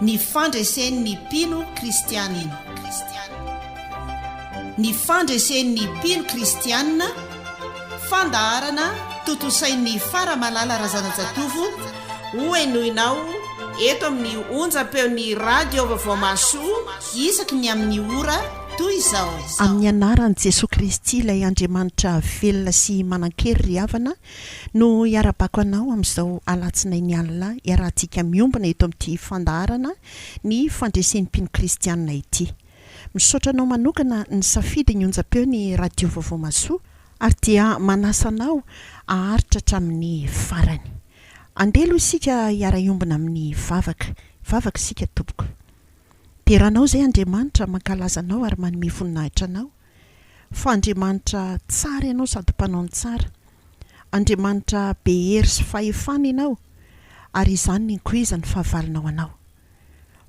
Ny fandresen'ny mpino kristianina. Ny fandresen'ny mpino kristianina, fandaharana tontosain'i Faramalala Razanajatovo, hohenoinao eto amin'ny onjam-peon'ny Radio Vaovao Mahasoa isaky ny amin'ny ora toy izao. Amin'ny anaran'i Jesoa Kristy ilay Andriamanitra velona sy manan-kery ry havana no iarabako anao amin'izao alatsinainy alina iarahantsika miombona eto amin'ity fandaharana ny fandresen'ny mpino kristianina ity. Misaotra anao manokana nisafidy ny onjam-peo ny Radio Vaovao Mahasoa ary dia manasa anao haharitra hatramin'ny farany. Andeha aloha isika hiara-hiombona amin'ny vavaka. Vavaka isika tompoko. Dera anao izay Andriamanitra, mankalaza anao ary manome voninahitra anao. Fa Andriamanitra tsara ianao sady mpanao ny tsara. Andriamanitra be hery sy fahefana ianao ary izany ny nikoizan'ny fahavalonao anao.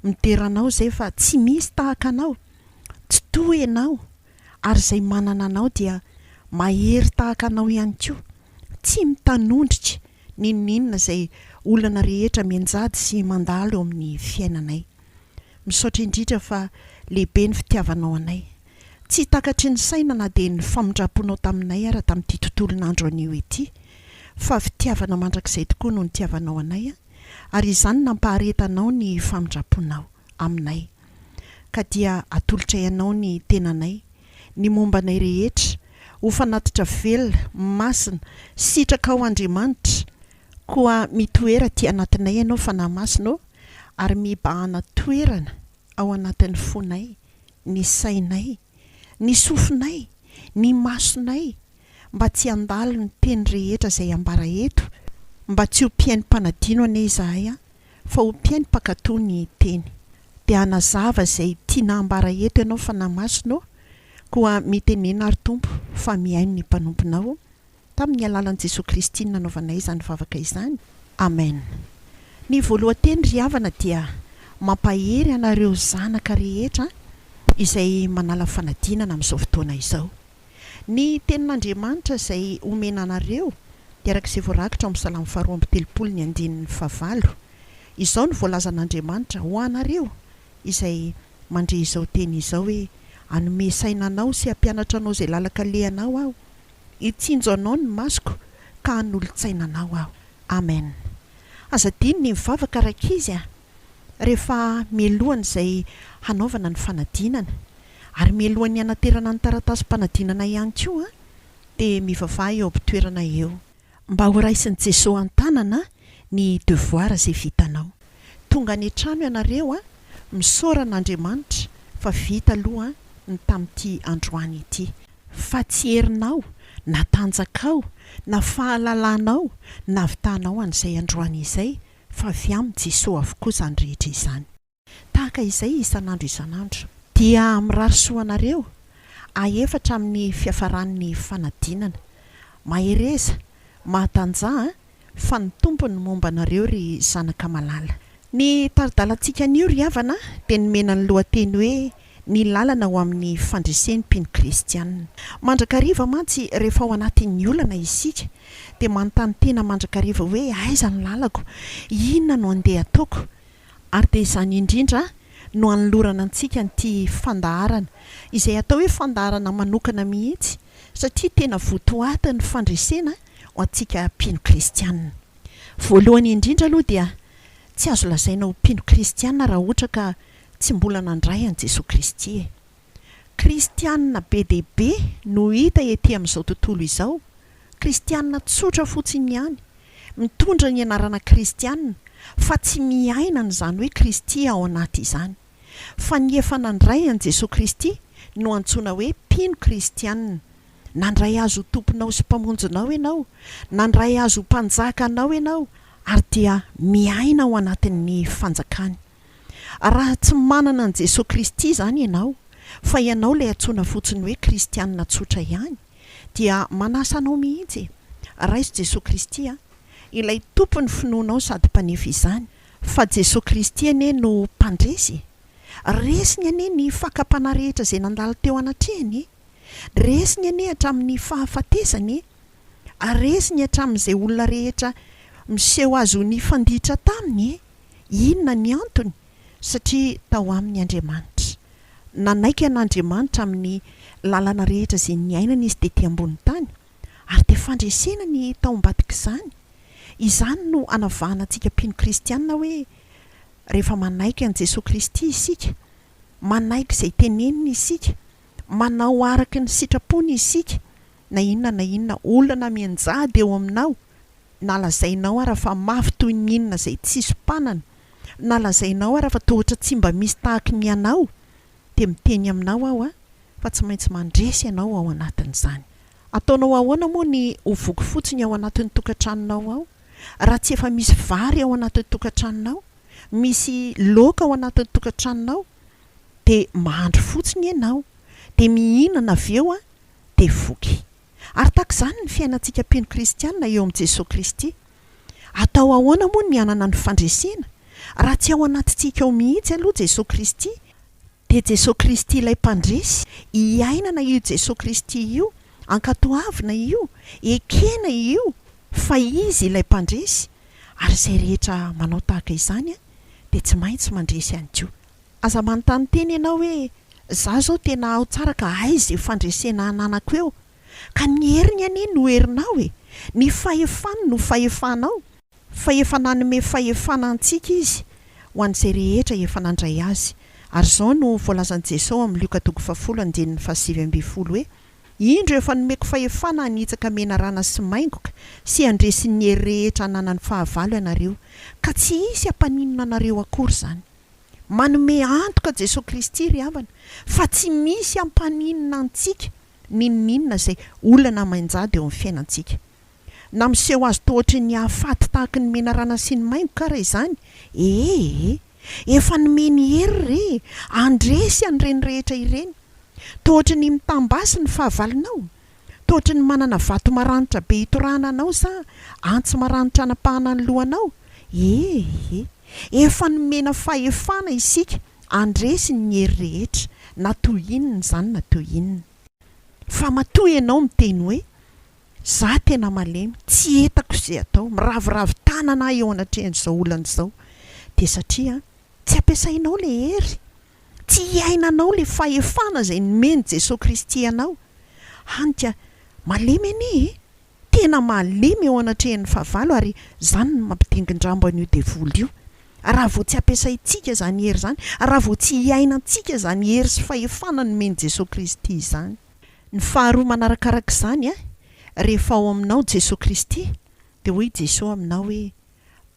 Midera anao izay fa tsy misy tahaka anao, tsy toa ianao ary izay manana anao dia mahery tahaka anao ihany koa, tsy mitanondrika n'inon'inona izay olana rehetra mianjady sy mandalo eo amin'ny fiainanay. Misaotra indrindra fa lehibe ny fitiavanao anay. Tsy takatry ny saina na dia ny famindram-ponao taminay ara tamin'ity tontolon'andro anio ity, fa fitiavana mandrakizay tokoa no nitiavanao anay ary izany nampaharetanao ny famindram-ponao aminay. Ka dia atolotray anao ny tenanay, ny momba anay rehetra, ho fanatitra velona, masina, sitrakao Andriamanitra, koa mitoera aty anatinay Ianao Fanahy Masina ô, ary mibahana toerana ao anatin'ny fonay, ny sainay, ny sofinay, ny masonay, mba tsy handalo ny teny rehetra izay ambara eto, mba tsy ho mpihaino mpanadino anie izahay an, fa ho mpihaino mpankatò ny teny. Dia hanazava izay tiana hambara eto ianao Fanahy Masina ô, koa mitenena ary Tompo fa mihaino ny mpanomponao. Tamin'ny alalan'i Jesoa Kristy no nanaovanay izany vavaka izany. Amen. Ny voalohan-teny ry havana dia mampahery anareo zanaka rehetra izay manala fanadinana amin'izao fotoana izao. Ny tenin'Andriamanitra izay omena anareo dia araka izay voarakitra ao amin'ny Salamo faharoa amby telopolo ny andininy fahavalo. Izao no voalazan'Andriamanitra ho anareo izay mandre izao teny izao hoe, Hanome saina anao sy hampianatra anao izay lalan-kalehanao Aho. Hitsinjo anao ny masoko ka hanolo-tsaina anao aho. Amen. Aza adino ny mivavaka rankizy a! Rehefa mialohan'izay hanaovana ny fanadinana, ary mialohan'ny hanaterana ny taratasim-panadinana ihany koa dia mivavaha eo am-pitoerana eo. Mba ho raisin'i Jesoa an-tanana ny devoir izay vitanao. Tonga any an-trano ianareo a, misaora an'Andriamanitra fa vita aloha ny tamin'ity androany ity. Fa tsy herinao, na tanjakao, na fahalalanao nahavitanao an'izay androany izay fa avy amin'i Jesoa avokoa izany rehetra izany. Tahaka izay isan'andro isan'andro. Dia mirary soa anareo aefatra amin'ny fiafaran'ny fanadinana. Mahereza, mahatanjaha fa ny Tompo no momba anareo ry zanaka malala. Ny tari-dalantsika anio ry havana dia nomena ny lohateny hoe Ny lalana ho amin'ny fandresen'ny mpino kristiana. Mandrakariva mantsy rehefa ao anatin'ny olana isika dia manontany tena mandrakariva hoe aiza ny lalako? Inona no andeha ataoko? Ary dia izany indrindra no anolorana antsika an'ity fandaharana, izay atao hoe fandaharana manokana mihitsy, satria tena votoatin'ny fandresena ho antsika mpino kristiana. Voalohany indrindra aloha dia tsy azo lazaina ho mpino kristiana raha ohatra ka tsy mbola nandray an'i Jesoa Kristy e. Kristiana be dia be no hita ety amin'izao tontolo izao, kristiana tsotra fotsiny ihany, mitondra ny anarana kristiana fa tsy miaina an'izany hoe Kristy ao anaty izany. Fa ny efa nandray an'i Jesoa Kristy no antsoina hoe mpino kristiana. Nandray Azy ho Tomponao sy Mpamonjinao ianao, nandray Azy ho Mpanjaka anao ianao ary dia miaina ao anatin'ny fanjakany. Raha tsy manana an'i Jesoa Kristy izany ianao, fa ianao ilay antsoina fotsiny hoe kristiana tsotra ihany, dia manasa anao mihitsy e! Raiso Jesoa Kristy a! Ilay Tompon'ny finoanao sady Mpanefa izany, fa Jesoa Kristy anie no Mpandresy e! Resiny anie ny fakam-panahy rehetra izay nandalo teo anatrehany e! Resiny anie hatramin'ny fahafatesany e! Resiny hatramin'izay olona rehetra miseho azy ho nifanditra taminy e! Inona ny antony? Satria tao aminy Andriamanitra. Nanaiky an'Andriamanitra amin'ny lalana rehetra izay niainany izy tety ambony tany, ary dia fandresena ny tao ambadik'izany. Izany no anavahana antsika mpino kristiana hoe rehefa manaiky an'i Jesoa Kristy isika, manaiky izay teneniny isika, manao araka ny sitrapony isika, na inona na inona olana mianjady eo aminao, na lazainao ara fa mafy toy ny inona izay tsisy mpanana, na lazainao ara fa toa ohatra tsy mba misy tahaky ny anao, dia miteny aminao aho fa tsy maintsy mandresy ianao ao anatin'izany. Ataonao ahoana moa ny ho voky fotsiny ao anatin'ny tokantranonao ao, raha tsy efa misy vary ao anatin'ny tokantranonao, misy laoka ao anatin'ny tokantranonao, dia mahandro fotsiny ianao, dia mihinana avy eo dia voky. Ary tahaka izany ny fiainantsika mpino kristiana eo amin'i Jesoa Kristy. Atao ahoana moa ny hanana ny fandresena raha tsy ao anatintsika ao mihitsy aloha Jesoa Kristy? Dia Jesoa Kristy ilay mpandresy, iainana io Jesoa Kristy io, ankatoavina io, ekena io fa Izy ilay mpandresy, ary izay rehetra manao tahaka izany dia tsy maintsy mandresy ihany koa. Aza manontany tena ianao hoe, Za zao tena ao tsara ka aiza io fandresena ananako eo? Ka ny heriny anie no herinao e! Ny fahefany no fahefanao! Fa efa nanome fahefana antsika Izy ho an'izay rehetra efa nandray Azy. Ary izao no voalazan'i Jesoa ao amin'ny Lioka toko fahafolo andininy fahasivy ambinifolo hoe, Indro efa nomeko fahefana hanitsaka menarana sy maingoka sy handresy ny hery rehetra ananan'ny fahavalo ianareo, ka tsy hisy hampaninona anareo akory izany. Manome antoka Jesoa Kristy ry havana fa tsy misy hampaninona antsika n'inon'inona izay olana mainjady eo amin'ny fiainantsika. Na miseho azy toa ohatry ny hahafaty tahaky ny menarana sy ny maingoka ara izany, ee, efa nomeny hery re handresy an'ireny rehetra ireny. Toa ohatry ny mitam-basy ny fahavalonao? Toa ohatry ny manana vato maranitra be hitorahana anao sa antsy maranitra hanapahana ny lohanao? Ee, efa nomena fahefana isika handresy ny hery rehetra, na toy inona izany na toy inona. Fa matoa ianao miteny hoe, Za tena malemy, tsy hitako izay atao, miraviravy tanana aho eo anatrehan'izao olana izao, dia satria tsy ampiasainao ilay hery, Tsy iainanao ilay fahefana izay nomen'i Jesoa Kristy anao. Hany ka malemy anie e! Tena malemy eo anatrehan'ny fahavalo ary izany no mampidingin-drambo an'io devoly io. Raha vao tsy ampiasaintsika izany hery izany, raha vao tsy iainantsika izany hery sy fahefana nomen'i Jesoa Kristy izany. Ny faharoa manarakaraka izany, rehefa ao aminao Jesoa Kristy dia hoy Jesoa aminao hoe,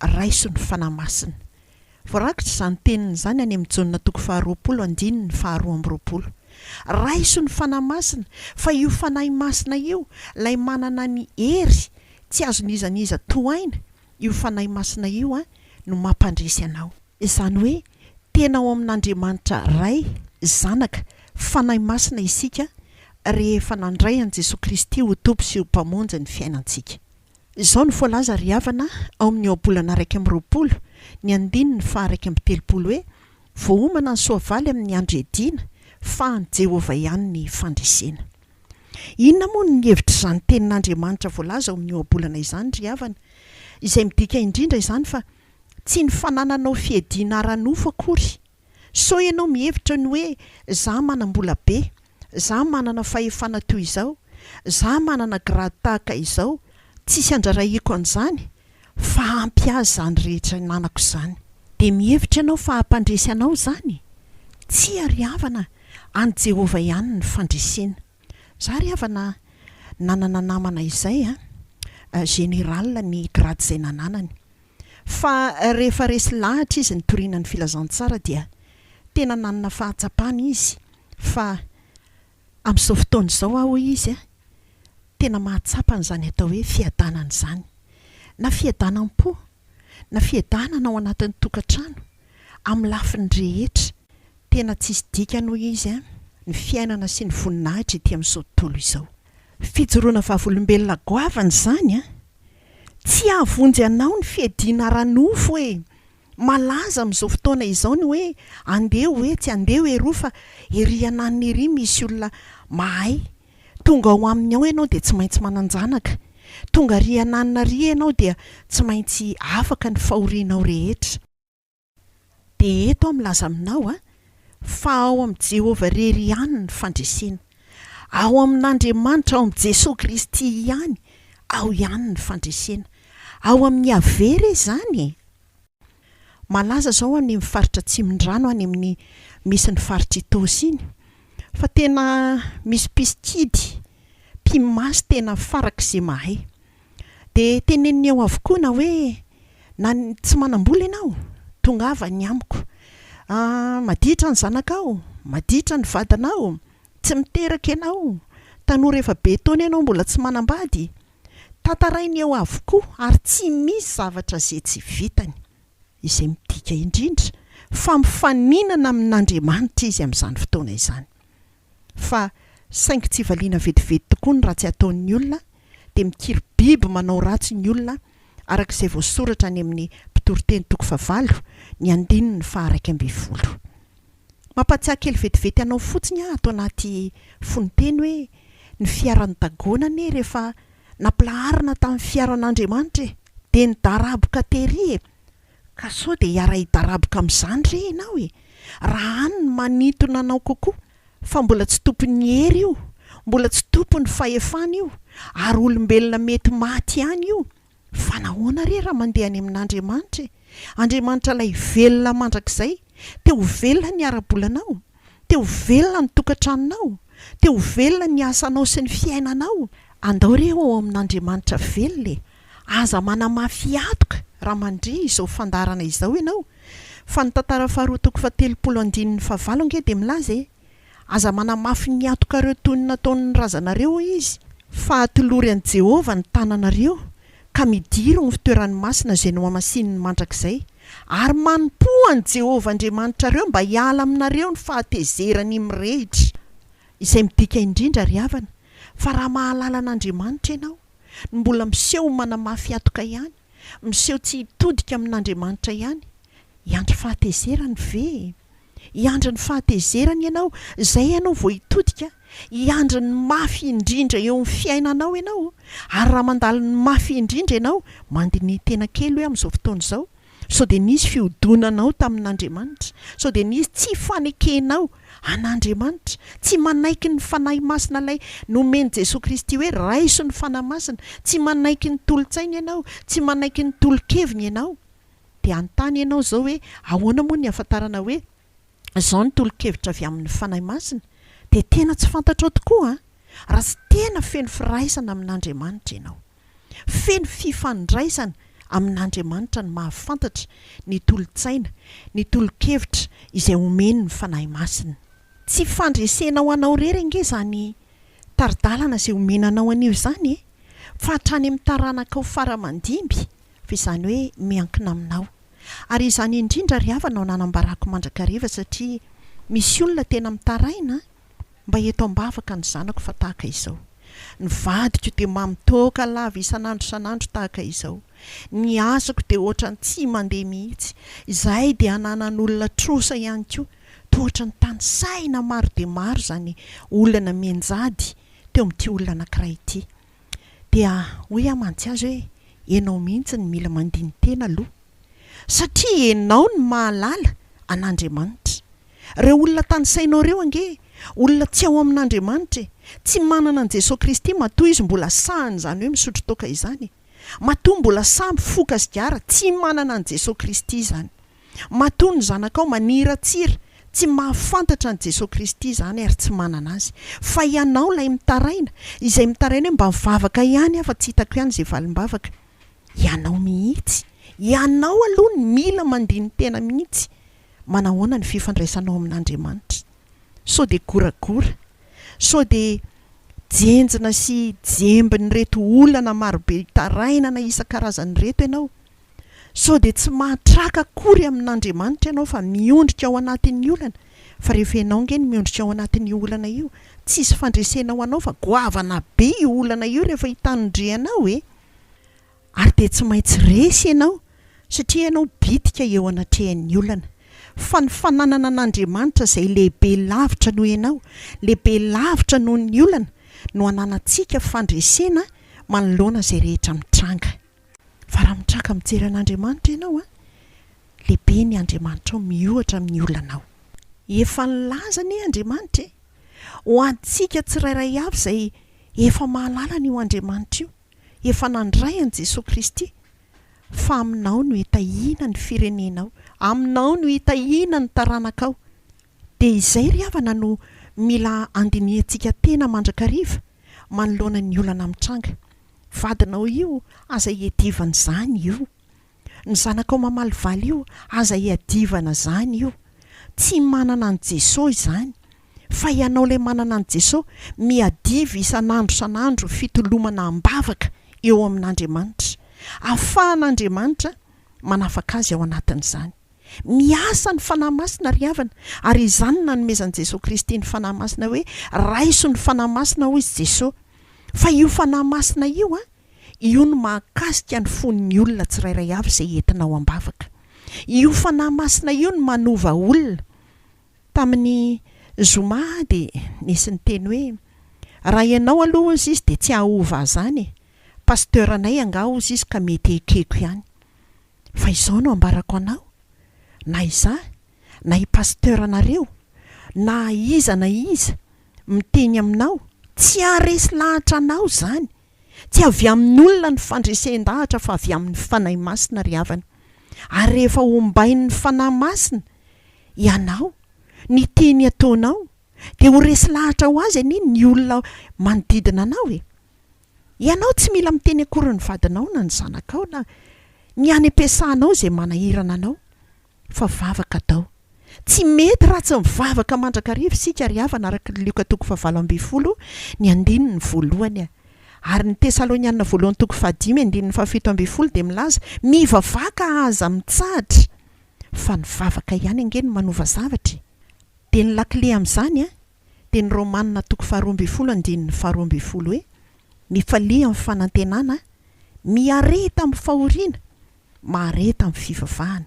Raiso ny Fanahy Masina. Voarakitra izany teniny izany any amin'ny Jaona toko faharoapolo andininy faharoa amby roapolo. Raiso ny Fanahy Masina, fa io Fanahy Masina io, ilay manana ny hery tsy azon'iza n'iza tohaina, io Fanahy Masina io no mampandresy anao. Izany hoe tena ao amin'Andriamanitra Ray, Zanaka, Fanahy Masina isika rehefa nandray an'i Jesoa Kristy ho Tompo sy ho Mpamonjy ny fiainantsika. Izao no voalaza ry havana ao amin'ny Ohabolana 21, ny andininy faha-31 hoe, Voaomana ny soavaly amin'ny andro iadiana, fa an'i Jehovah ihany ny fandresena. Inona moa no hevitr'izany tenin'Andriamanitra voalaza ao amin'ny Ohabolana izany ry havana? Izay midika indrindra izany fa tsy ny fanananao fiadiana ara-nofo akory Sao ianao mihevitra ny hoe za manam-bola be, za manana fahefana toy izao, za manana grade tahaka izao, tsisy andrarahiako an'izany fa ampy ahy izany rehetra ananako izany. Dia mihevitra ianao fa hampandresy anao izany? Tsia ry havana, an'i Jehovah ihany ny fandresena. Za ry havana nanana namana izay an, général ny grade izay nananany. Fa rehefa resy lahatra izy nitoriana ny filazantsara dia tena nanana fahatsapana izy fa amin'izao fotoana izao aho hoy izy tena mahatsapa an'izany atao hoe fiadanana izany. Na fiadanam-po, na fiadanana ao anatin'ny tokantrano, amin'ny lafiny rehetra. Tena tsisy dikany hoy izy ny fiainana sy ny voninahitra ety amin'izao tontolo izao. Fijoroana vavolombelona goavana izany an! Tsy hahavonjy anao ny fiadiana ara-nofo e! Malaza amin'izao fotoana izao ny hoe andeha ho etsy, andeha ho eroa fa ery ananona ery misy olona mahay. Tonga ao aminy ao ianao dia tsy maintsy manan-janaka. Tonga ary ananona ary ianao dia tsy maintsy afaka ny fahorianao rehetra. Dia eto aho milaza aminao fa ao amin'i Jehovah irery ihany ny fandresena. Ao amin'Andriamanitra, ao amin'i Jesoa Kristy ihany, ao ihany ny fandresena. Ao amin'i Yaveh re izany e! Malaza izao any amin'ny faritra Atsimondrano any amin'ny misy ny faritr'Itaosy iny fa tena misy mpisikidy, mpimasy tena farak'izay mahay. Dia teneniny eo avokoa na hoe na tsy manam-bola ianao, tongava any amiko. Maditra ny zanakao, maditra ny vadinao, tsy miteraka ianao, tanora efa be taona ianao mbola tsy manambady. Tantarainy eo avokoa ary tsy misy zavatra izay tsy vitany. Izay midika indrindra fa mifaninana amin'Andriamanitra izy amin'izany fotoana izany. Fa saingy tsy valiana vetivety tokoa ny ratsy ataon'ny olona, dia mikiry biby manao ratsy ny olona, araka izay voasoratra any amin'ny Mpitoriteny toko fahavalo, ny andininy faha-11. Mampahatsiahy kely vetivety anao fotsiny aho ato anaty fononteny hoe ny fiaran'i Dagona anie rehefa nampilaharina tamin'ny fiaran'Andriamanitra e! dia nidaraboka tery e! Ka sao dia hiara-hidaraboka amin'izany re ianao e! Raha any no manintona anao kokoa, fa mbola tsy tompon'ny hery io, mbola tsy tompon'ny fahefana io, ary olombelona mety maty ihany io, fa nahoana re raha mandeha any amin'Andriamanitra e? Andriamanitra ilay velona mandrakizay, te ho velona ny ara-bolanao, te ho velona ny tokantranonao, te ho velona ny asanao sy ny fiainanao, andao re ho ao amin'Andriamanitra velona e! Aza manamafy hatoka raha mandre izao fandaharana izao ianao, fa ny tantara faharoa toko fahatelopolo andininy fahavalo ange dia milaza e! Aza manamafy ny hatokareo toy ny nataon'ny razanareo, hoy izy, fa atolory an'i Jehovah ny tananareo, ka midiro ny fitoerany masina izay nohamasininy mandrakizay, ary manompoa an'i Jehovah Andriamanitrareo mba hiala aminareo ny fahatezerany mirehitra. Izay midika indrindra, ry havana, fa raha mahalala an'Andriamanitra ianao, no mbola miseho ho manamafy hatoka ihany, miseho tsy hitodika amin'Andriamanitra ihany, hiandry fahatezerany ve e? Hiandry ny fahatezerany ianao, izay ianao vao hitodika, hiandry ny mafy indrindra eo amin'ny fiainanao ianao, ary raha mandalo ny mafy indrindra ianao, mandiniha tena kely hoe amin'izao fotoana izao, sao dia nisy fihodonanao tamin'Andriamanitra, sao dia nisy tsy fanekenao an'Andriamanitra, tsy manaiky ny Fanahy Masina ilay nomen'i Jesoa Kristy hoe raiso ny Fanahy Masina, tsy manaiky ny tolo-tsainy ianao, tsy manaiky ny tolo-keviny ianao. Dia hanontany ianao izao hoe ahoana moa ny hahafantarana hoe izao ny tolo-kevitra avy amin'ny Fanahy Masina? Dia tena tsy fantatrao tokoa an! Raha tsy tena feno firaisana amin'Andriamanitra ianao. Feno fifandraisana amin'Andriamanitra ny mahafantatra ny tolo-tsaina, ny tolo-kevitra izay omeny ny Fanahy Masina. Tsy fandresena ho anao irery ange izany tari-dalana izay omena anao anio izany e! Fa hatrany amin'ny taranakao fara aman-dimby, fa izany hoe miankina aminao. Ary izany indrindra ry havana no nanambarako mandrakariva satria misy olona tena mitaraina Mba eto am-bavaka ny zanako fa tahaka izao. Ny vadiko dia mamo toaka lava isan'andro isan'andro tahaka izao. Ny asako dia ohatran'ny tsy mandeha mihitsy. Izahay dia ananan'olona trosa ihany koa. Toa ohatran'ny tanisaina maro dia maro izany olana mianjady teo amin'ity olona anankiray ity. Dia hoy aho mantsy azy hoe, ianao mihitsy no mila mandini-tena aloha. Satria ianao no mahalala an'Andriamanitra. Ireo olona tanisainao ireo ange olona tsy ao amin'Andriamanitra e! Tsy manana an'i Jesoa Kristy matoa izy mbola sahany izany hoe misotro toaka izany e! Matoa mbola sahy mifoka sigara, tsy manana an'i Jesoa Kristy izany. Matoa ny zanakao maniratsira, tsy mahafantatra an'i Jesoa Kristy izany ary tsy manana Azy. Fa ianao ilay mitaraina, izay mitaraina hoe mba mivavaka ihany aho fa tsy hitako ihany izay valim-bavaka. Ianao mihitsy, ianao aloha no mila mandini-tena mihitsy. Manahoana ny fifandraisanao amin'Andriamanitra? Sao dia goragora? Sao dia jenjina sy jembin'ireto olana marobe itarainana isan-karazany ireto ianao? Sao dia tsy mahatraka akory amin'Andriamanitra ianao fa miondrika ao anatin'ny olana? Fa rehefa ianao ange no miondrika ao anatin'io olana io, tsisy fandresena ho anao fa goavana be io olana io rehefa hitanondrianao e! Ary dia tsy maintsy resy ianao satria ianao bitika eo anatrehan'ny olana. Fa ny fananana an'Andriamanitra izay lehibe lavitra noho ianao, lehibe lavitra noho ny olana, no ananantsika fandresena manoloana izay rehetra mitranga. Fa raha mitraka mijery an'Andriamanitra ianao an! Lehibe ny Andriamanitrao miohatra amin'ny olanao. Efa nilaza anie Andriamanitra e! Ho antsika tsirairay avy izay efa mahalala an'io Andriamanitra io, efa nandray an'i Jesoa Kristy, fa aminao no hitahiana ny firenenao, aminao no hitahiana ny taranakao. Dia izay ry havana no mila andinihantsika tena mandrakariva manoloana ny olana mitranga. Vadinao io aza iadivana izany io. Ny zanakao mamalivaly io aza iadivana izany io. Tsy manana an'i Jesoa izany. Fa ianao ilay manana an'i Jesoa, miadiva isan'andro isan'andro fitolomana am-bavaka eo amin'Andriamanitra. Afahan'Andriamanitra manafaka azy ao anatin'izany. Miasa ny Fanahy Masina ry havana, ary izany no nanomezan'i Jesoa Kristy ny Fanahy Masina hoe raiso ny Fanahy Masina hoy izy Jesoa. Fa io Fanahy Masina io an, io no mahakasika ny fon'ny olona tsirairay avy izay entinao am-bavaka. Io Fanahy Masina io no manova olona. Tamin'ny zoma aho dia nisy niteny hoe raha ianao aloha hozy izy dia tsy hahova ahy izany e, Pasteur anay angaha hozy izy ka mety ekeko ihany. Fa izao no ambarako anao, na izaho, na i Pasteur anareo, na iza na iza miteny aminao, tsy haharesy lahatra anao izany. Tsy avy amin'olona ny fandresen-dahatra fa avy amin'ny Fanahy Masina ry havana. Ary rehefa ombain'ny Fanahy Masina ianao, ny teny ataonao, dia ho resy lahatra ho azy anie ny olona manodidina anao e. Ianao tsy mila miteny akory ny vadinao na ny zanakao na ny any am-piasanao izay manahirana anao fa vavaka atao. Tsy mety raha tsy mivavaka mandrakariva isika ry havana araka ny Lioka toko fahavalo ambin'ny folo ny andininy voalohany ary ny Tesalonianina voalohany toko fahadimy andininy fahafito ambin'ny folo dia milaza mivavaka aza mitsahatra fa ny vavaka ihany ange no manova zavatra e! Dia ny lakile amin'izany an! dia ny Romana toko faharoa ambin'ny folo andininy faharoa ambin'ny folo hoe, Mifalia amin'ny fanantenana, miareta amin'ny fahoriana, mahareta amin'ny fivavahana.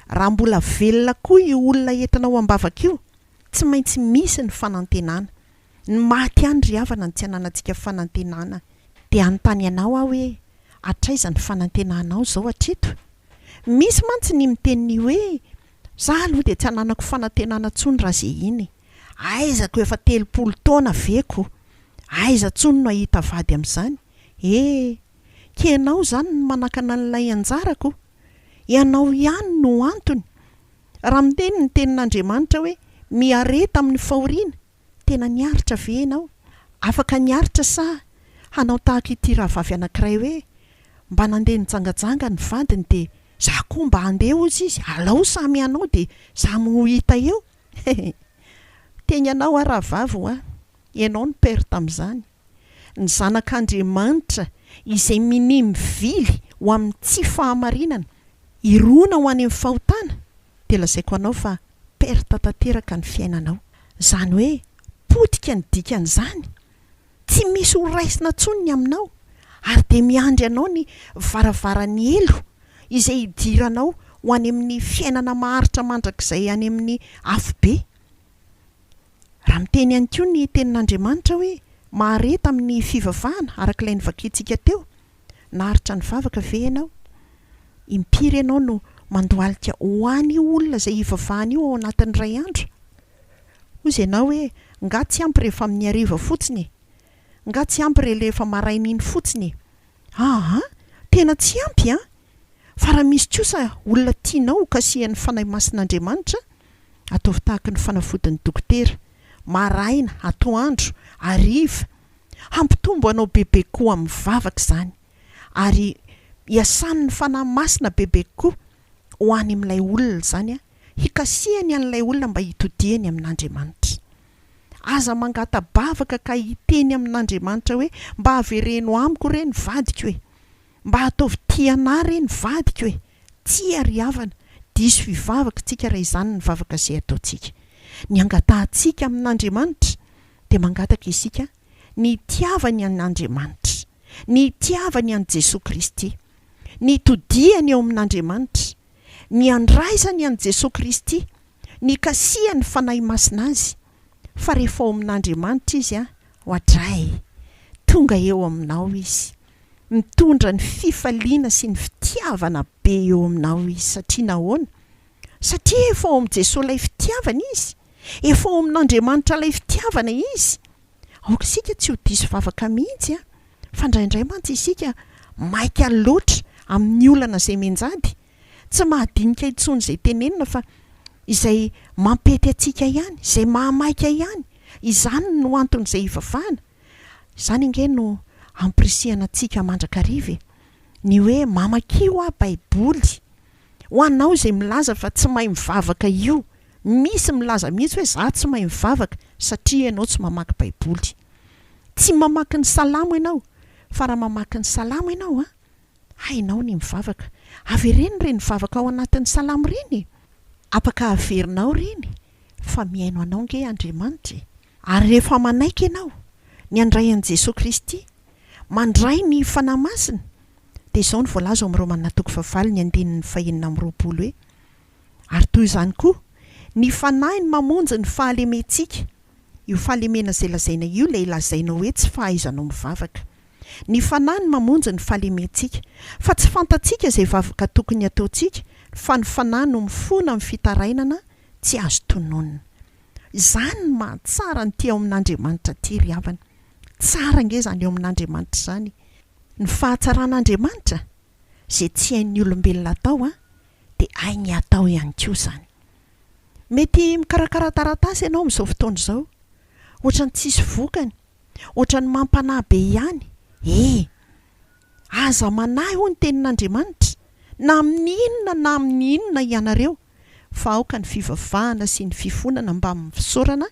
Raha mbola velona koa io olona entinao am-bavaka io, tsy maintsy misy ny fanantenana. Ny maty ihany ry havana no tsy ananantsika fanantenana. Dia hanontany anao aho hoe, hatraiza ny fanantenanao izao hatreto? Misy mantsy ny miteny ny hoe, Za aloha dia tsy ananako fanantenana tsony raha ze iny e! Aiza ko efa 30 taona ve ko! Aiza tsony no ahita vady amizany ee! K'ianao zany no manakana an'ilay anjarako? Ianao ihany no antony! Raha miteny ny tenin'Andriamanitra hoe miareta amin'ny fahoriana Tena niaritra ve ianao? Afaka niaritra sa hanao tahaka ity rahavavy anankiray hoe mba nandeha nijangajanga ny vadiny dia za koa mba handeha hozy izy, alao samy hanao dia samy ho hita eo? Hehe. Miteny anao aho rahavavy hoa, ianao no perte amin'izany. Ny zanak'Andriamanitra izay minia mivily ho amin'ny tsy fahamarinana, hirona ho any amin'ny fahotana, dia lazaiko anao fa perte tanteraka ny fiainanao. Izany hoe potika ny dikan'izany, tsy misy ho raisina intsony ny aminao, ary dia miandry anao ny varavaran'ny helo izay hidiranao ho any amin'ny fiainana maharitra mandrakizay any amin'ny afobe. Raha miteny ihany koa ny tenin'Andriamanitra hoe mahareta amin'ny fivavahana araka ilay novakintsika teo, Naharitra nivavaka ve ianao? Impiry ianao no mandohalika ho an'io olona izay ivavahana io ao anatin'ny iray andro? Hozy ianao hoe, Nga tsy ampy rehefa amin'ny hariva fotsiny e? Nga tsy ampy rehefa maraina iny fotsiny e? Aa! Tena tsy ampy an! Fa raha misy kosa olona tianao ho kasihan'ny Fanahy Masin'Andriamanitra, ataovy tahaky ny fanafodin'ny dokotera, maraina, atoandro, hariva, Hampitombo anao bebe kokoa amin'ny vavaka izany, ary hiasan'ny Fanahy Masina bebe kokoa ho any amin'ilay olona izany, hikasihany an'ilay olona mba hitodihany amin'Andriamanitra. Aza mangata-bavaka ka hiteny amin'Andriamanitra hoe, Mba avereno amiko re ny vadiko e! Mba ataovy tia anah re ny vadiko e! Tsia ry havana, diso fivavaka tsika raha izany ny vavaka izay ataontsika. Ny angatahantsika amin'Andriamanitra dia mangataka isika ny hitiavany an' Andriamanitra, ny hitiavany an'i Jesoa Kristy, ny hitodihany eo amin'Andriamanitra, ny handraisany an'i Jesoa Kristy, ny hikasihan'ny Fanahy Masina azy, fa rehefa ao amin'Andriamanitra izy an, oadray, tonga eo aminao izy, mitondra ny fifaliana sy ny fitiavana be eo aminao izy, satria nahoana? Satria efa ao amin'i Jesoa ilay fitiavana izy, efa ao amin'Andriamanitra ilay fitiavana izy. Aoka isika tsy ho diso vavaka mihitsy an! Fa indraindray mantsy isika maika loatra amin'ny olana izay mianjady, tsy mahadinika intsony izay tenenina fa izay mampety antsika ihany, izay mahamaika ihany, izany no anton'izay hivavahana. Izany ange no ampirisihana antsika mandrakariva e! Ny hoe mamakia hoa baiboly. Ho anao izay milaza fa tsy mahay mivavaka io, misy milaza mihitsy hoe za tsy mahay mivavaka satria ianao tsy mamaky baiboly. Tsy mamaky ny salamo ianao, fa raha mamaky ny salamo ianao an, hainao ny mivavaka. Avereno ireny vavaka ao anatin'ny salamo ireny e! Afaka averinao ireny fa mihaino anao nge Andriamanitra e! Ary rehefa manaiky ianao ny handray an'i Jesoa Kristy, mandray ny Fanahy Masina, dia izao no voalaza ao amin'ny Romana toko fahavalo ny andininy fahenina amby roapolo hoe, Ary toy izany koa, ny Fanahy no mamonjy ny fahalementsika, io fahalemena izay lazaina io ilay lazainao hoe tsy fahaizanao mivavaka. Ny Fanahy no mamonjy ny fahalementsika, fa tsy fantatsika izay vavaka tokony hataontsika, fa ny Fanahy no mifona amin'ny fitarainana tsy azo tononina. Izany no mahatsara an'ity ao amin'Andriamanitra ity ry havana. Tsara ange izany eo amin'Andriamanitra izany e. Ny fahatsaran'Andriamanitra, izay tsy hain'ny olombelona atao an, dia hainy atao ihany koa izany. Mety mikarakara taratasy ianao amin'izao fotoana izao, ohatran'ny tsisy vokany, ohatran'ny mampanahy be ihany, e! Aza manahy hoy ny tenin'Andriamanitra, na amin'ny inona na amin'ny inona ianareo, fa aoka ny fivavahana sy ny fifonana mbamin'ny fisaorana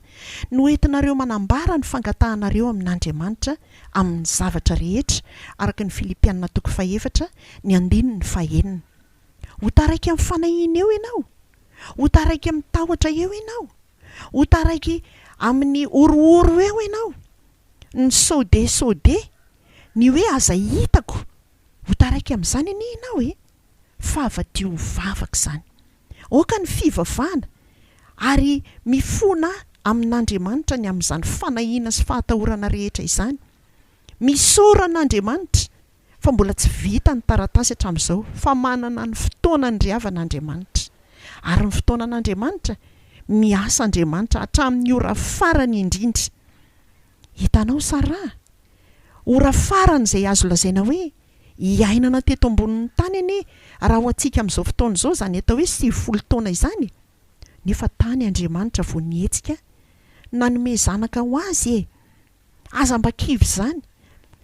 no entinareo manambara ny fangatahanareo amin'Andriamanitra amin'ny zavatra rehetra, araka ny Filipiana toko fahefatra, ny andininy fahenina. Ho taraiky amin'ny fanahiana eo ianao. Ho taraiky amin'ny tahotra eo ianao. Ho taraiky amin'ny horohoro eo ianao. Ny sao dia sao dia, ny hoe aza hitako, ho taraiky amin'izany anie ianao e! Fa avadio ho vavaka izany. Aoka ny fivavahana ary mifona amin'Andriamanitra ny amin'izany fanahiana sy fahatahorana rehetra izany. Misaora an'Andriamanitra fa mbola tsy vita ny taratasy hatramin'izao fa manana ny fotoanany ry havana Andriamanitra. Ary ny fotoanan'Andriamanitra, miasa Andriamanitra hatramin'ny ora farany indrindra. Hitanao Sarah? Ora farany izay azo lazaina hoe iainana teto ambonin'ny tany anie raha ho antsika amin'izao fotoana izao izany atao hoe 90 taona izany e! Nefa tany Andriamanitra vao nihetsika nanome zanaka ho azy e! Aza mba kivy izany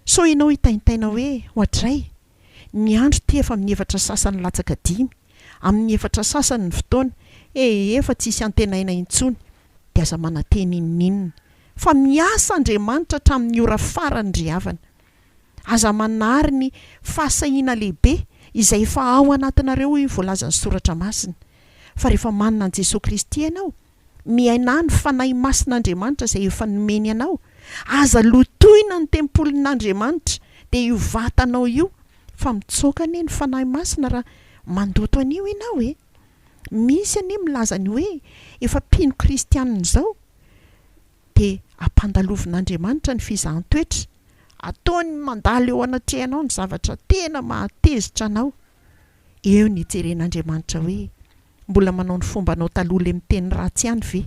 sao ianao hitaintaina hoe oadray, ny andro ity efa amin'ny efatra sasany latsaka dimy, amin'ny efatra sasany ny fotoana, ee efa tsisy antenaina intsony, dia aza manantena inoninona fa miasa Andriamanitra hatramin'ny ora farany ry havana. Aza manary ny fahasahiana lehibe izay efa ao anatinareo hoy ny voalazan'ny Soratra Masina. Fa rehefa manana an'i Jesoa Kristy ianao, miainà ny Fanahy Masin'Andriamanitra izay efa nomeny anao. Aza lotoina ny tempolin'Andriamanitra, dia io vatanao io, fa mitsoaka anie ny Fanahy Masina raha mandoto an'io ianao e! Misy anie milaza ny hoe efa mpino kristianina izao dia ampandalovin'Andriamanitra ny fizahan-toetra, ataony mandalo eo anatrehanao ny zavatra tena mahatezitra anao, eo ny hijeren'Andriamanitra hoe mbola manao ny fombanao taloha le miteny ratsy ihany ve,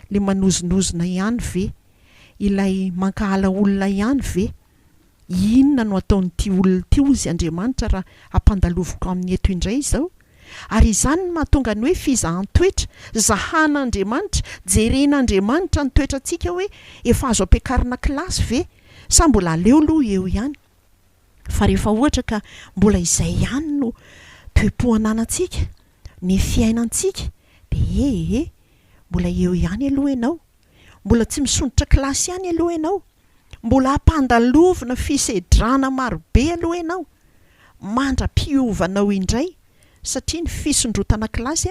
le manozonozona ihany ve, ilay mankahala olona ihany ve? Inona no ataon'ity olona ity hozy Andriamanitra raha ampandaloviko aminy eto indray izao? Ary izany no mahatonga ny hoe fizahan-toetra, zahan'Andriamanitra, jeren'Andriamanitra ny toetrantsika hoe efa azo ampiakarina kilasy ve sa mbola aleo aloha eo ihany? Fa rehefa ohatra ka mbola izay ihany no toe-po ananantsika, ny fiainantsika dia ee, mbola eo ihany aloha ianao. Mbola tsy misondrotra kilasy ihany aloha ianao. Mbola ampandalovina fisedrana marobe aloha ianao mandra-piovanao indray satria ny fisondrotana kilasy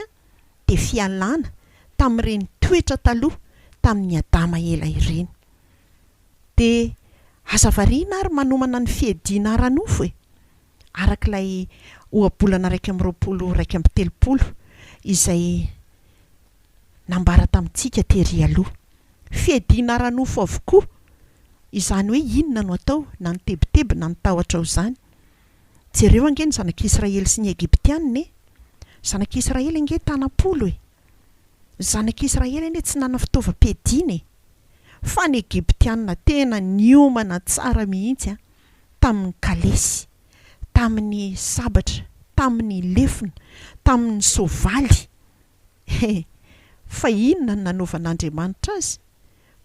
dia fialana tamin'ireny toetra taloha tamin'ny Adama ela ireny. Dia aza variana ary manomana ny fiadiana ara-nofo e! Araka ilay ohabolana 21 31 izay nambara tamintsika tery aloha. Fiadiana ara-nofo avokoa izany hoe inona no atao na ny tebiteby na ny tahotra ao izany. Jereo ange ny zanak'Israely sy ny Egyptiana e! Zanak'Israely ange tanam-polo e! Zanak'Israely anie tsy nanana fitaovam-piadiana e! Fa ny Egyptiana tena niomana tsara mihitsy an, tamin'ny kalesy, tamin'ny sabatra, tamin'ny lefona, tamin'ny soavaly. He! Fa inona no nanaovan'Andriamanitra azy?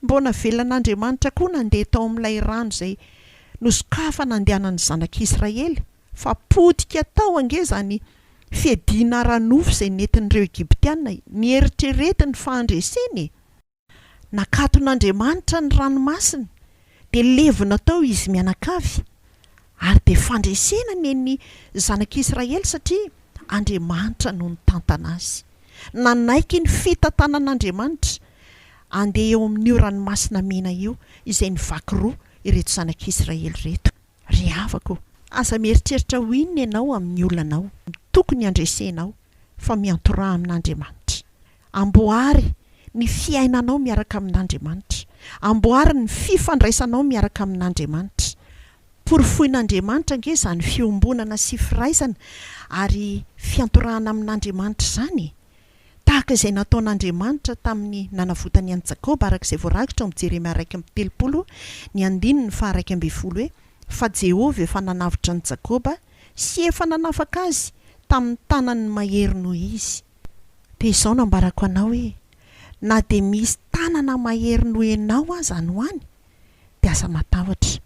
Mbô navelan'Andriamanitra koa nandeha tao amin'ilay rano izay nosokafana handehanan'ny zanak'Israely, fa potika tao ange izany fiadiana ara-nofo izay nentin'ireo Egyptiana nieritreretiny fa handreseny e! Nakaton'Andriamanitra ny ranomasina, dia levona tao izy mianakavy, ary dia fandresena nen'ny zanak'Israely satria Andriamanitra no nitantana azy. Nanaiky ny fitantanan'Andriamanitra handeha eo amin'io Ranomasina Mena io izay nivaky roa ireto zanak'Israely ireto. Ry havako, aza mieritreritra ho inona ianao amin'ny olanao, tokony handresenao, fa miantoraha amin'Andriamanitra. Amboary ny fiainanao miaraka amin'Andriamanitra. Amboary ny fifandraisanao miaraka amin'Andriamanitra. Porofoin'Andriamanitra ange izany fiombonana sy firaisana ary fiantorahana amin'Andriamanitra izany e! Tahaka izay nataon'Andriamanitra tamin'ny nanavotany an'i Jakoba araka izay voarakitra ao amin'ny Jeremia 31 ny andininy faha-11 hoe, Fa Jehovah efa nanavotra an'i Jakoba sy efa nanafaka azy tamin'ny tanan'ny mahery noho izy. Dia izao no ambarako anao hoe, na dia misy tanana mahery noho ianao aza any ho any, dia aza matahotra.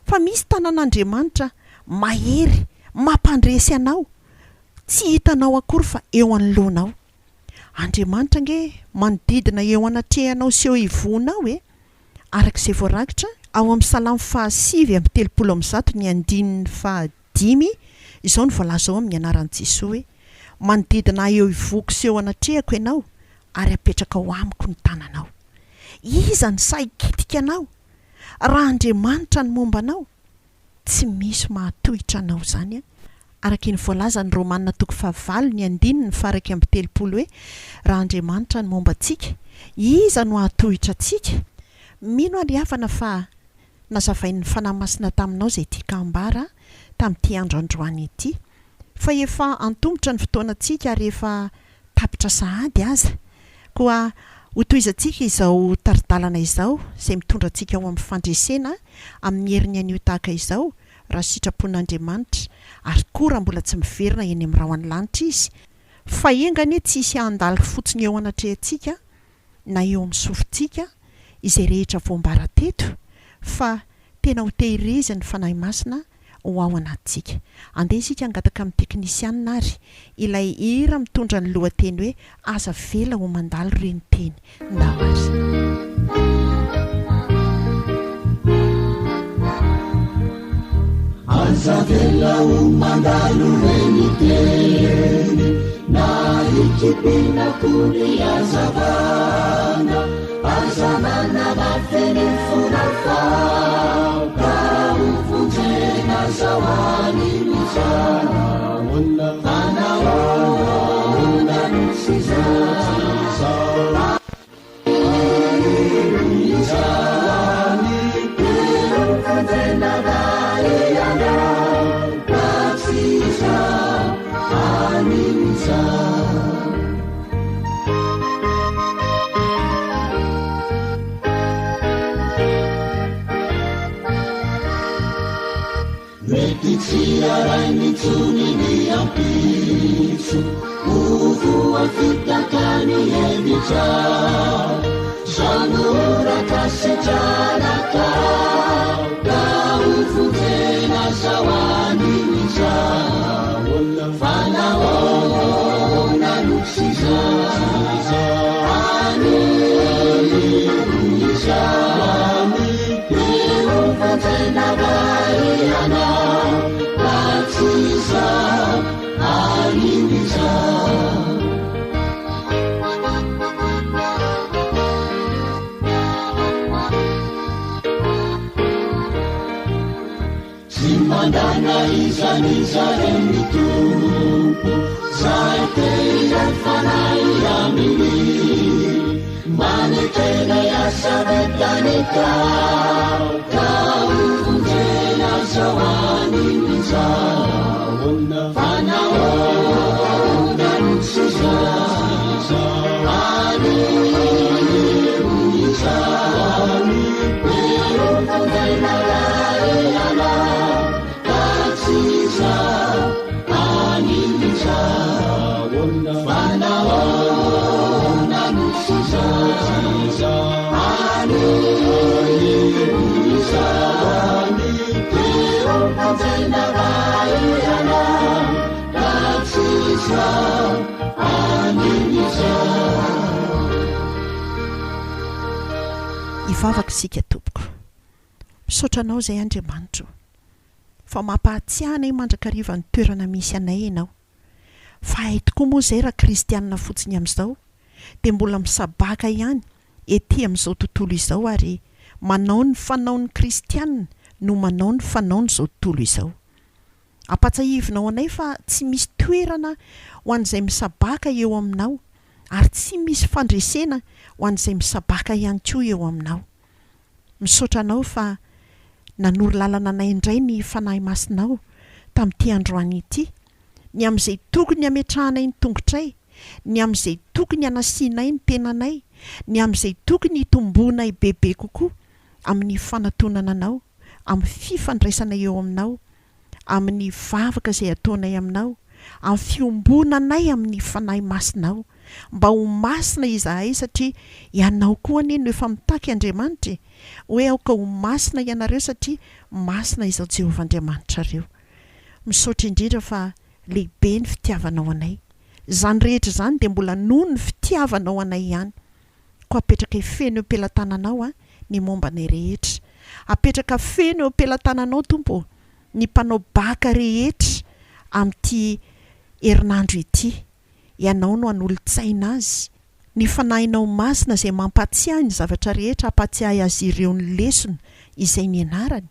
Fa misy tanan'Andriamanitra mahery mampandresy anao, tsy hitanao akory fa eo anoloanao. Andriamanitra ange manodidina eo anatrehanao sy eo ivohonao e! Araka izay voarakitra ao amin'ny Salamo faha 139 ny andininy faha dimy, izao no voalaza ao amin'ny anaran'i Jesoa hoe, Manodidina ahy eo ivohoko sy eo anatrehako ianao, ary apetrakao amiko ny tananao. Iza no sahy hikitika anao? Raha Andriamanitra no momba anao, tsy misy mahatohitra anao izany, araka iny voalazan'ny Romana toko fahavalo ny andininy faha-31 hoe, Raha Andriamanitra no momba antsika, iza no hahatohitra antsika? Mino aho ry havana fa nazavain'ny Fanahy Masina taminao izay tiako hambara tamin'ity andro androany ity, fa efa antomotra ny fotoanantsika ary efa tapitra sahady aza. Koa hotohizantsika izao tari-dalana izao, izay mitondra antsika ho amin'ny fandresena amin'ny heriny anio tahaka izao, raha sitrapon'Andriamanitra, ary koa raha mbola tsy miverina eny amin'ny rahon'ny lanitra Izy. Fa enga anie tsy hisy handalo fotsiny eo anatrehantsika na eo amin'ny sofintsika izay rehetra voambara teto, fa tena ho tehirizin'ny Fanahy Masina ho ao anatintsika. Andeha isika hangataka amin'ny teknisianina ary ilay hira mitondra ny lohateny hoe Aza avela ho mandalo re ny teny. Ndao ary. Aza avela ho mandalo re ny teny na hikipiana koa ny hazavana. Aza manamafy ny fonao fa ka ho vonjena zao anio izao. Fa nahoana no tsy izao? Anio izany dia ho vonjena va ianao na tsy izao? Anio izao. Mety tsy harainy intsony ny ampitso, ho voafitaka ny hevitra. Zao no ora ka sitrana ka, ka ho vonjena zao anio izao. Fa nahoana no tsy izao? Anio izao. Dia ho vonjena va ianao raha tsy izao anio izao? Tsy mandà na iza n'iza re ny Tompo, Zay te hiray fanahy aminy. Maneke ilay asa vitany tao, Ka ho vonjena zao anio izao. Fa nahoana no. Hivavaka isika tompoko. Misaotra anao izay Andriamanitro fa mampahatsiahy anay mandrakariva ny toerana misy anay ianao. Fa hay tokoa moa izay raha kristianina fotsiny amin'izao dia mbola misabaka ihany ety amin'izao tontolo izao ary manao ny fanaon'ny kristianina no manao ny fanaon'izao tontolo izao. Ampatsahivinao anay fa tsy misy toerana ho an'izay misabaka eo aminao ary tsy misy fandresena ho an'izay misabaka ihany koa eo aminao. Misaotra anao fa nanoro lalana anay indray ny Fanahy Masinao tamin'ity androany ity, ny amin'izay tokony hametrahanay ny tongotray, ny amin'izay tokony hanasianay ny tenanay, ny amin'izay tokony hitomboanay bebe kokoa amin'ny fanatonana Anao, amin'ny fifandraisana eo Aminao, amin'ny vavaka izay ataonay Aminao, amin'ny fiombonanay amin'ny Fanahy Masinao, mba ho masina izahay satria Ianao koa anie no efa mitaky Andriamanitra e, hoe aoka ho masina ianareo satria masina Izaho Jehovah Andriamanitrareo. Misaotra indrindra fa lehibe ny fitiavanao anay. Izany rehetra izany dia mbola noho ny fitiavanao anay ihany. Koa apetraka feno eo am-pelatananao ny momba anay rehetra. Apetraka feno eo am-pelatananao, Tompo ô, ny mpanao baka rehetra amin'ity herinandro ity. Ianao no hanolo-tsaina azy. Ny Fanahinao Masina izay mampahatsiahy ny zavatra rehetra hampahatsiahy azy ireo ny lesona izay nianarany.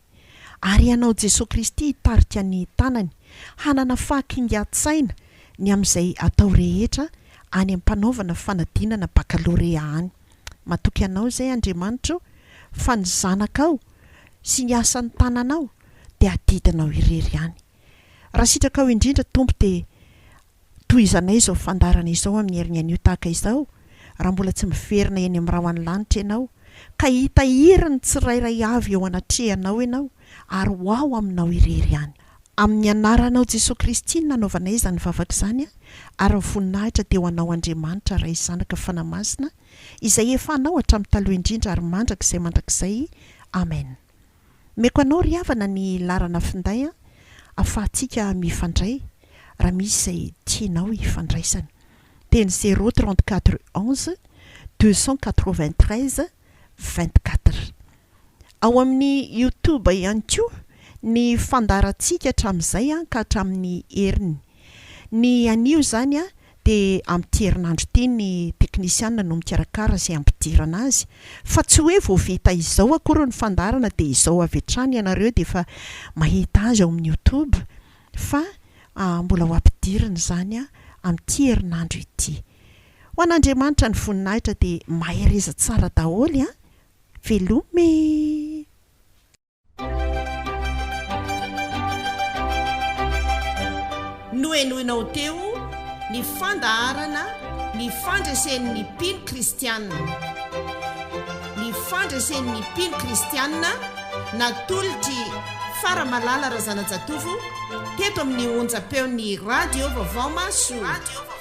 Ary Ianao Jesoa Kristy hitarika ny tanany hanana fahakingan-tsaina ny amin'izay atao rehetra any am-panaovana fanadinana bakalorea any. Matoky Anao izay Andriamanitra o, fa ny zanakao sy ny asan'ny tananao dia adidinao irery ihany. Raha sitrakao indrindra Tompo dia tohizanay izao fandaharana izao amin'ny herin'ny anio tahaka izao, raha mbola tsy miverina eny amin'ny rahon'ny lanitra Ianao, ka hitahiry ny tsirairay avy eo anatrehanao Ianao ary ho ao aminao irery ihany. Amin'ny anaranao Jesoa Kristy no nanaovanay izany vavaka izany ary ny voninahitra dia ho anao Andriamanitra Ray Zanaka Fanahy Masina izay efa anao hatramin'ny taloha indrindra ary mandrakizay mandrakizay Amen. Omeko anao ry havana ny laharana finday afahantsika mifandray raha misy izay tianao hifandraisana. Dia ny zéro 34 11 293 24. Ao amin'ny YouTube ihany koa ny fandaharantsika hatramin'izay ka hatramin'ny heriny. Ny anio izany dia amin'ity herinandro ity ny teknisiana no mikarakara izay hampidirana azy fa tsy hoe vao vita izao akory ny fandaharana dia izao avy hatrany ianareo dia efa mahita azy ao amin'ny YouTube fa mbola ho ampidirina izany amin'ity herinandro ity. Ho an'Andriamanitra ny voninahitra dia mahereza tsara daholo an! Veloma e! Nohenoinao teo ny fandaharana Ny fandresen'ny mpino kristiana. Ny fandresen'ny mpino kristiana natolotr'i Faramalala Razanajatovo teto amin'ny onjam-peon'ny Radio Vaovao Mahasoa.